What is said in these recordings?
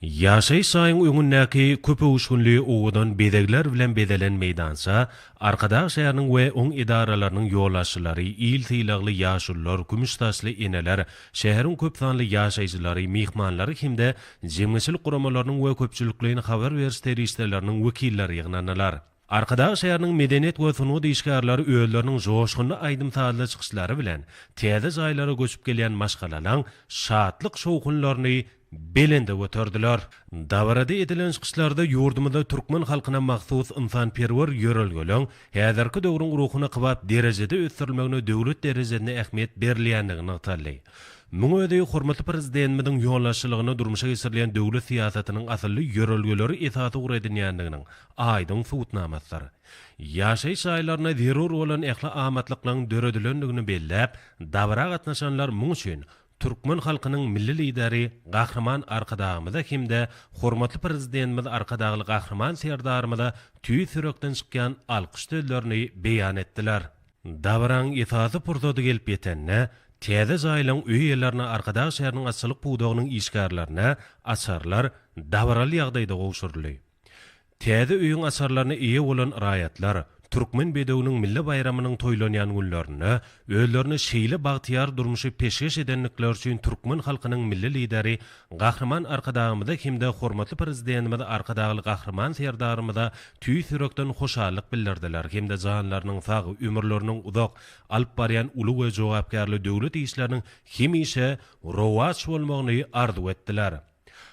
Ýaşaýyş jaýyň öňündäki köp öwüşginli owadan bezegler bilen bezelen meýdança Arkadag şäheriniň we oň edaralarynyň ýolbaşçylary, il sylagly ýaşulular, kümüş saçly eneler, şäheriň köp sanly ýaşaýjylary, myhmanlary hem-de jemgyýetçilik guramalarynyň we köpçülikleýin habar beriş serişdeleriniň wekilleri ýygnandylar. Arkadag şäheriniň medeniýet we sungat işgärleri özleriniň joşgunly aýdym-sazly çykyşlary bilen täze jaýlara göçüp gelýän maşgalalaň şatlyk-şowhunlaryny belende göterdiler. Dabarada edilen çykyşlarda ýurdumyzda türkmen halkyna mahsus ynsanperwer ýörelgeleň häzirki döwrüň ruhuna kybap derejede ösdürilmegine döwlet derejesinde ähmiýet berilýändigi nygtaldy. Muň özi hormatly Prezidentimiziň ýolbaşçylygynda durmuşa geçirilýän döwlet syýasatynyň asylly ýörelgeleri esasy ugur edinýändiginiň aýdyň subutnamasydyr. Ýaşaýyş jaýlarynda zerur bolan ähli amatlyklaryň döredilendigini belläp, dabara gatnaşanlar muň üçin türkmen halkynyň Milli Lideri Gahryman Arkadagymyza hem-de hormatly Prezidentimiz Arkadagly Gahryman Serdarymyza tüýs ýürekden çykýan alkyş sözlerini beýan etdiler. Dabaraň esasy pursady gelip ýetende, täze jaýlaryň öý eýelerine Arkadag şäheriniň atçylyk pudagynyň işgärlerine açarlar dabaraly ýagdaýda gowşuryldy. Täze öýüň açarlaryna eýe bolan raýatlar Türkmen bedewiniň milli baýramynyň toýlanýan günlerinde özlerine şeýle bagtyýar durmuşy peşgeş edendikleri üçin türkmen halkynyň Milli Lideri Gahryman Arkadagymyza hem-de hormatly Prezidentimiz Arkadagly Gahryman Serdarymyza tüýs ýürekden hoşallyk bildirdiler hem-de janlarynyň sag, ömürleriniň uzak, alyp barýan uly we jogapkärli döwlet işleriniň hemişe rowaç bolmagyny arzuw etdiler.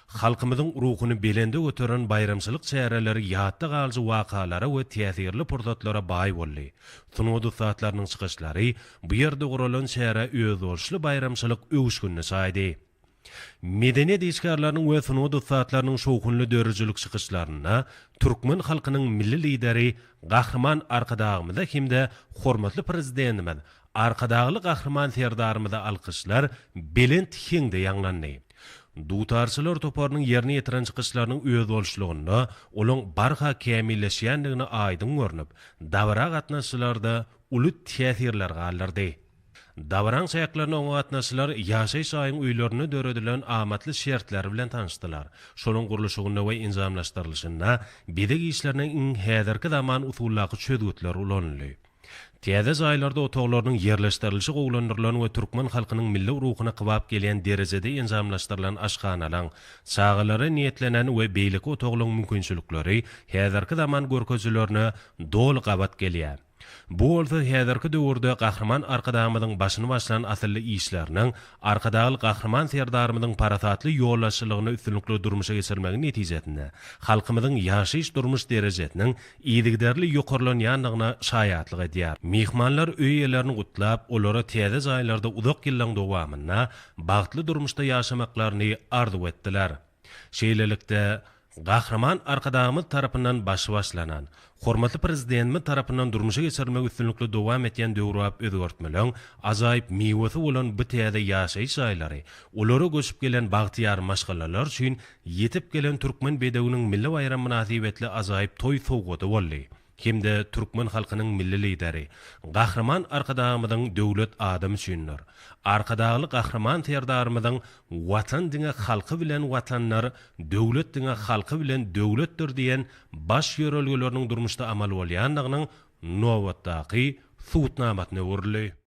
Halkymyzyň ruhuny belende göteren baýramçylyk çäreleri ýatda galyjy wakalara we täsirli pursatlara baý boldy. Sungat ussatlarynyň çykyşlary bu ýerde guralan çärä özboluşly baýramçylyk öwüşginini çaýdy. Medeniýet işgärleriniň we sungat ussatlarynyň şowhunly döredijilik çykyşlarynda türkmen halkynyň Milli Lideri Gahryman Arkadagymyza hem-de hormatly Prezidentimiz Arkadagly Gahryman Serdarymyza alkyşlar belent heňde ýaňlandy. Dutarçylar toparynyň ýerine ýetiren çykyşlarynyň özboluşlygynda olaň barha kämilleşýändigini aýdyň görnüp, dabara gatnaşyjylarda uly täsirler galdyrdy. Dabaraň çäklerinde oňa gatnaşyjylar ýaşaýyş jaýyň öýlerinde döredilen amatly şertler bilen tanyşdylar. Şolaň gurluşygynda we enjamlaşdyrylyşynda bezeg işlerine iň häzirki zaman usuldaky çözgütler ulanyldy. Täze jaýlarda otaglarynyň ýerleşdirilişi gowulandyrylan we türkmen halkynyň milli ruhuna kybap gelýän derejede enjamlaşdyrylan aşhanalaň, çagalara niýetlenen we beýleki otaglaryň mümkinçilikleri häzirki zaman görkezijilerine doly gabat gelýär. Bu bolsa häzirki döwürde Gahryman Arkadagymyzyň başyny başlan asylly işleriniň Arkadagly Gahryman Serdarymyzyň parasatly ýolbaşçylygynda üstünlikli durmuşa geçirilmegi netijesinde halkymyzyň ýaşaýyş-durmuş derejesiniň yzygiderli ýokarlanýandygyna şaýatlyk edýär. Myhmanlar öý eýelerini gutlap, olara täze jaýlarda uzak ýyllaryň dowamynda bagtly durmuşda ýaşamaklaryny arzuw etdiler. Şeýlelikde, Gahryman Arkadagymyz tarapyndan başy başlanan, hormatly Prezidentimiz tarapyndan durmuşa geçirilmegi üstünlikli dowam etýän döwrebap özgertmeleň ajaýyp miwesi bolan bu täze ýaşaýyş jaýlary olara göçüp gelen bagtyýar maşgalalar üçin Ýetip gelen Türkmen bedewiniň milli baýramy mynasybetli ajaýyp toý sowgady boldy hem-de türkmen halkynyň Milli Lideri, Gahryman Arkadagymyzyň Döwlet adam üçindir! Arkadagly Gahryman Serdarymyzyň Watan diňe halky bilen Watandyr, döwlet diňe halky bilen döwletdir diýen baş ýörelgeleriniň durmuşda amal bolýandygynyň nobatdaky subutnamasyna öwrüldi.